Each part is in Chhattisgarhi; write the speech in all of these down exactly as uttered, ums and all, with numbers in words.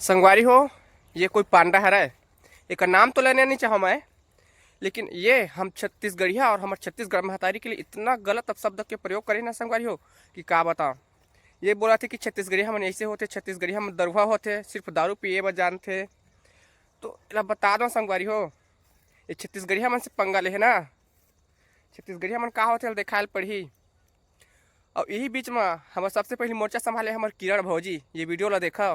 संगवारी हो, ये कोई पांडा हरय, एकर नाम तो लेने नहीं चाहूँ मैं, लेकिन ये हम छत्तीसगढ़िया और हमर छत्तीसगढ़ महतारी के लिए इतना गलत अपशब्द के प्रयोग करे ना संगवारी हो, कि का बताओ। ये बोला थे कि छत्तीसगढ़िया हमन ऐसे होते, छत्तीसगढ़िया हमन दरुहा होते, सिर्फ दारू पिए बर जानते। तो एला बता दो संगवारी हो, ये छत्तीसगढ़िया मन से पंगा ले है ना, छत्तीसगढ़िया मन का होते, देखायल पड़ही। और यही बीच में हमर सबसे पहले मोर्चा संभाले हमर किरण भौजी, ये वीडियो ला देखा।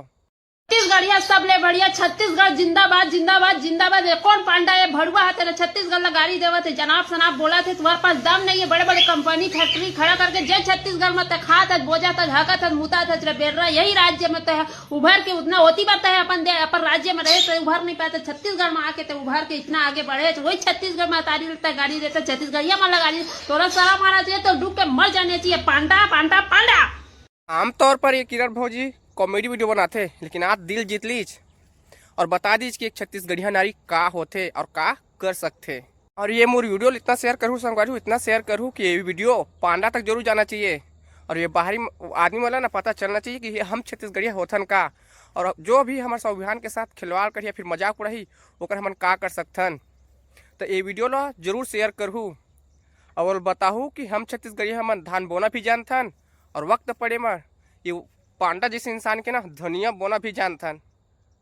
छत्तीसगढ़िया सबले बढ़िया, छत्तीसगढ़ जिंदाबाद, जिंदाबाद, जिंदाबाद। ये कौन पांडा, ये भड़ुआ है, तेरे छत्तीसगढ़ ला गारी देवत है, जनाब सनाब बोला थे, तुम्हारे पास दम नहीं है, बड़े बड़े कंपनी फैक्ट्री खड़ा करके जे छत्तीसगढ़ में ते खात है, बोझा तक हकत है, मुता तक बेर्रा, यही राज्य में ते उभर के उतना होती बात है, अपन दे, अपन राज्य में रहे तो उभर नहीं पाते, छत्तीसगढ़ में आके ते उभर के इतना आगे बढ़े, तो वही छत्तीसगढ़ में तारी लगता गाड़ी देता, छत्तीसगढ़िया में लगा दी, तोरा शर्म आना चाहिए, तो डूब के मर जाने चाहिए, पांडा, पांडा, पांडा। आमतौर पर ये किरण भौजी कॉमेडी वीडियो बनाते, लेकिन आज दिल जीत लीज और बता दीज कि एक छत्तीसगढ़िया नारी का होथे और का कर सकथे। और ये मोर वीडियो इतना शेयर करूँ संगवारी हो, इतना शेयर करूँ कि ये वीडियो पांडा तक जरूर जाना चाहिए। और ये बाहरी आदमी वाला ना पता चलना चाहिए कि ये हम छत्तीसगढ़िया होथन का, और जो भी हमारे संविधान के साथ खिलवाड़ करिए, फिर मजाक उड़ाही, ओकर हमन का कर सकथन। तो ये वीडियो ला जरूर शेयर करहू और बताहू कि हम छत्तीसगढ़िया हमन धान बोना भी जानथन और वक्त पड़े म ये पांडा जैसे इंसान के ना धनिया बोना भी जानथन।